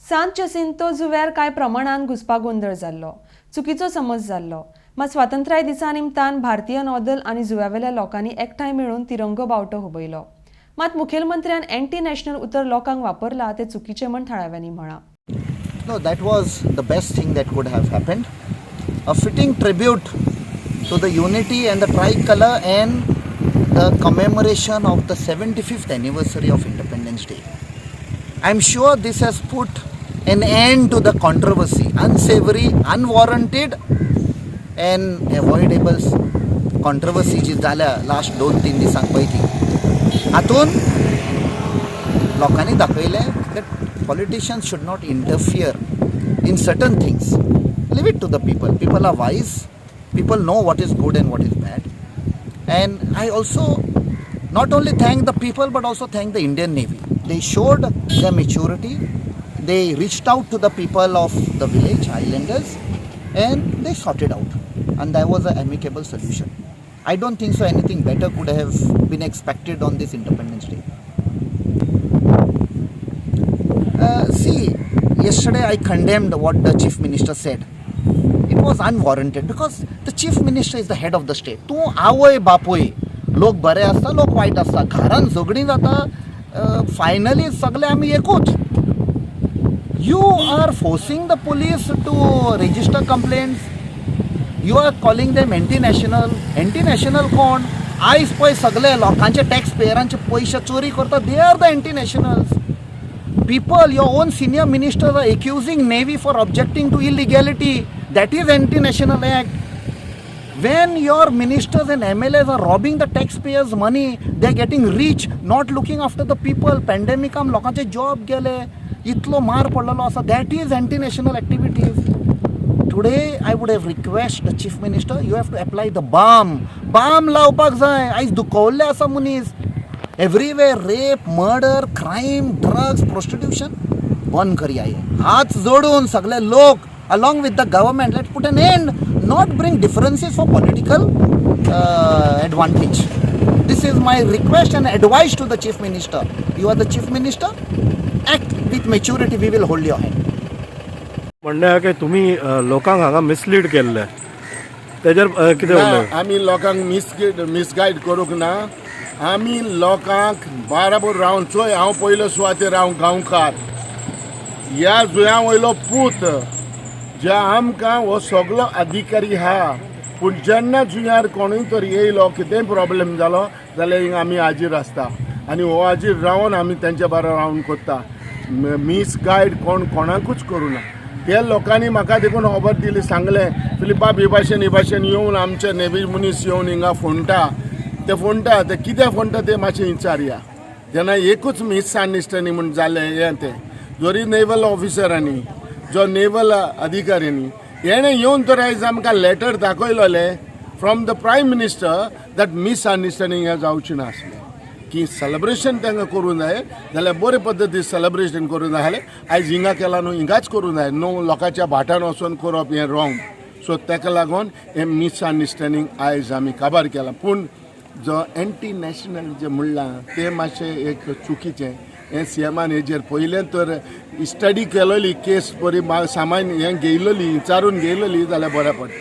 सांत जसिंतो जुंव्यार कांय प्रमाणान घुस्पागोंदळ जाल्लो, चुकीचो समज जाल्लो. मात स्वातंत्र्य दिसा निमतान भारतीय नौदल आनी जुंव्यावेल्या लोकांनी एकठांय मेळून तिरंगो बावटो हुबयलो. मात मुखेलमंत्र्यान एंटी नॅशनल उतर लोकांक वापरला तें चुकीचें म्हण थळाव्यांनी म्हळां. No, that was the best thing that could have happened. A fitting tribute to the unity and the tricolor and the commemoration of the 75th anniversary of Independence Day. I'm sure this has put an end to the controversy, unsavory, unwarranted, and avoidable controversy जी जाल्या last 2-3 दिसांक पयलीं. हातून लोकांनी दाखयलें that politicians should not interfere in certain things. Leave it to the people. People are wise. People know what is good and what is bad. And I also not only thank the people but also thank the Indian Navy. They showed their maturity. They reached out to the people of the village, islanders, and they sorted out. And that was an amicable solution. I don't think so anything better could have been expected on this Independence Day. See, yesterday I condemned what the chief minister said. It was unwarranted because the chief minister is the head of the state. तूं आवय बापूय, लोक बरे आसता, लोक वायट आसता, घरान झगडीं जाता, फायनली सगळे आमी एकूच. You are forcing the police to register complaints. You are calling them anti national. Anti national कोण? आयज पळय सगळे लोकांचे, टॅक्स पेयरांचे पयशे चोरी करता, they are the anti nationals. People, your own senior ministers are accusing Navy for objecting to illegality. That is anti-national act. When your ministers and MLAs are robbing the taxpayers' money, they're getting rich, not looking after the people. Pandemic लोकांचे job गेले, इतलो मार पडलेलो आसा. That is anti national activities. Today I would have request the chief minister, you have to apply the balm. Balm लावपाक जाय. आयज दुखवल्ले आसा मनीस. Everywhere rape, murder, crime, drugs, prostitution. बंद करया हे. हात जोडून सगळे लोक, along with the government, let put an end, not bring differences for political advantage. This is my request and advice to the chief minister. You are the chief minister, act with maturity. We will hold your hand. म्हणणें आहा की तुमी लोकांक हांगा mislead केल्ले, तेजेर कितें ना, उलय? आमी लोकांक मिसगायड करूंक ना. आमी लोकांक बाराबर रावन, चोय, हांव पयलो सुवातेर हांव गांवकार, ह्या जुंया वयलो पूत, जे आमकां हो सगलो अधिकारी आहा. पूण जेन्ना जुंयार कोणूय तर येयलो, कितेंय प्रॉब्लेम जालो जाल्यार हिंगा आमी हाजीर आसता आनी हो हाजीर रावन आमी तेंच्या बरोबर रावन करता. मिसगायड कोण कोणाकूच करूं ना. ते लोकांनी म्हाका देखून खबर दिली, सांगलें, फिलिपाब, ही भाशेन ही भाशेन येवन आमचे नेवी मनीस येवन हिंगा फोंडटा, ते फोंडटा, ते कितें फोंडटा ते मातशें विचारया. जेन्ना एकूच मिसअंडरस्टँडींग म्हूण जालें हें तें. जरी नेवल ऑफिसरांनी, जो नेवल अधिकाऱ्यांनी हेणें येवन तर आयज आमकां letter दाखयलोलें from the Prime Minister, that misunderstanding हें जावचें नासलें की सेलिब्रेशन तांकां करूंक जाय जाल्यार बरे पद्दतीन सेलिब्रेशन करूंक जाय जाल्यार आयज हिंगा केलां न्हू, हिंगाच करूंक जाय न्हू. लोकांच्या भाटान वचोन करप हें रॉंग. सो ताका लागून हें मिसअंडरस्टँडींग आयज आमी काबार केलां. पूण जो एंटी नॅशनल जें म्हणलां तें मातशें एक चुकीचें. हें सीएमान हेजेर पयलें तर स्टडी केलोली, केस बरी सामान्य हें घेयलोली, विचारून घेयलोली जाल्यार बरें पडटा.